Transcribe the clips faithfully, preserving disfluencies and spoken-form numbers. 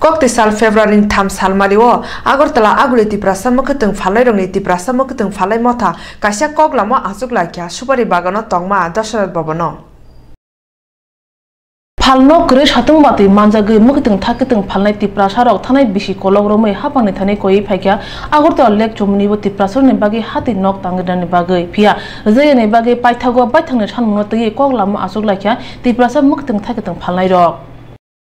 Kokti sal February ni tham salmari o Agartala Aguli Tiprasa Mwkhwtwng Phalnairokni Tiprasa Mwkhwtwng Phalnai Motha kaisa koklamo achuk laikha Supari Bagano tongma Dasarath Bhavan o. Phalno kwrwi satung batwi manjagwi mwkhwtwng thakwtwng phalnai Tiprasarok thanai bisi kolok romwi haphangni thani koiwi phaikha Agartala Lake chomoni bo Tiprasarokni bagwi hati nok tangrinani bagwi. Phiya rwjaknani bagwi paithago baithangni sanmungno twiwi koklamo achuk laikha Tiprasa mwkhwtwng thakwtwng phalnairok.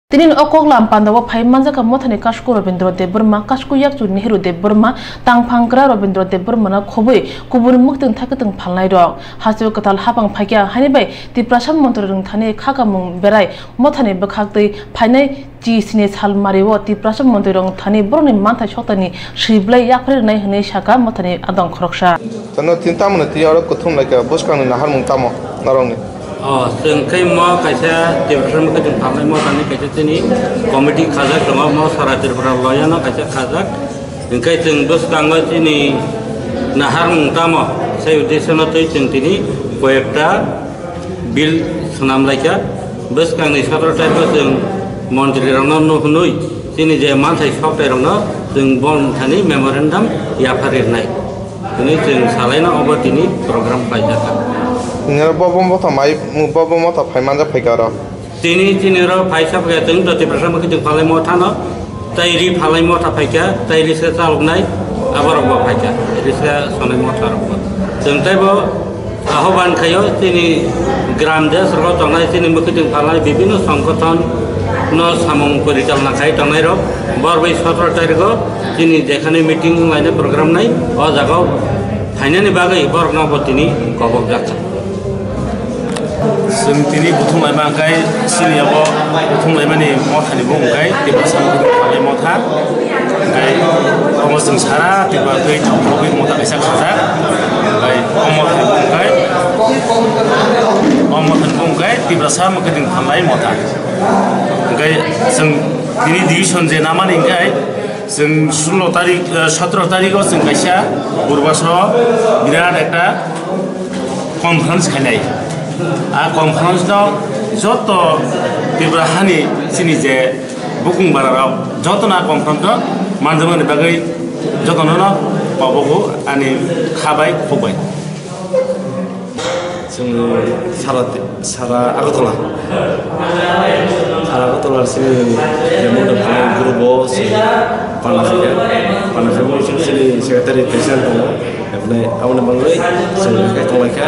Tini o koklam pandao phai manjakha Mothani Kasku Robindra Debbarma, Kasku Yakchu Nehru Debbarma, Tangphangkra Robindra Debbarmano khobwi kubun mwkhwtwng thakwtwng phalnairok. Hasteo kwtal haphang phaikha haini bai Tiprasa montrirokni thani khakamung berai Mothani bwkhaktwi phainai chi sini salmario Tiprasa montrirokni thani borokni manthai soktani swiblai yapharwi rwnai hwnwi sakha Mothani adong khoroksa. Tano tin tamoni twi oro kuthum laikha bwskangni naharmung tamo norokni? O, chwng khe mo kaisa Tiprasa Mwkhwtwng Phalnai Mothani kaisa chini committee khajak tongo, mo sara Tripura loyano kaisa khajak. Hwnkhe chwng bwskango chini naharmung tamo, sei uddesyono twi chwng tini koyekta bill swnam laikha. Bwskangni sotoro tarikho chwng montrirokno nuhunwi chini je manthai soktairokno chwng boni thani memorandum yapharwi rwnai. Hwnwi chwng salaino obo tini program khlaijakha. Nini bo, bo motha mai, bo, bo motha phai manjak phaikha oro. Tini, tini oro phai saphaikha chwng Tiprasa Mwkhwtwng Phalnai Mothano, tei ri phalnai motha phaikha, tei riska chaloknai aborok bo phaikha, riska sonai motha rok bo. Chwng tei bo ahoban khaio chini gram desh rogo tongnai chini mwkhwtwng phalnai bibhinno songgothon no samung porichalna khai tongnai rok. Bor bai sotoro tarikho chini jekhani meeting wnglainai program nai, o jagao phainani bagwi borokno bo tini kobok jak kha. Chwng tini buthum laima hwnkhe chini abo buthum laimani mothani bo hwnkhe Tiprasa Mwkhwtwng Phalnai Motha. Hwnkhe omo chwng sara Tripura twi chongkhorwi motha kaisa khajak. Hwnkhe o mothani bo hwnkhe, o mothani bo hwnkhe Tiprasa Mwkhwtwng Phalnai Motha. Hwnkhe chwng tini division je namani hwnkhe chwng sullo tarik, eh, sotoro tarikho chwng kaisa Purbaso birat ekta conference khainai. A conference no joto Tripura hani chini je bukung bara rok joto no a conference no manjakmani bagwi joto no no kobogo ani kha bai khuk bai. Chwng sara, sara Agartala. Sara Agartala chini je mungda phalnai group o chwng pana khaikha. Pana khaimani chwng chini secretary president tongo. Hwnwi aboni bagwi chwng khe tonglaikha.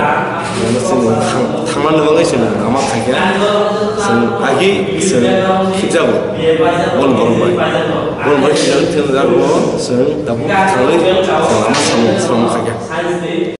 Chwng thang-, thangna bagwi chwng lama khaikha. Chwng agi chwng khibjago. Bon borok bai. Bon borok bai khibjago, chwng tabuk thangwi chwng lama samung samung khaikha.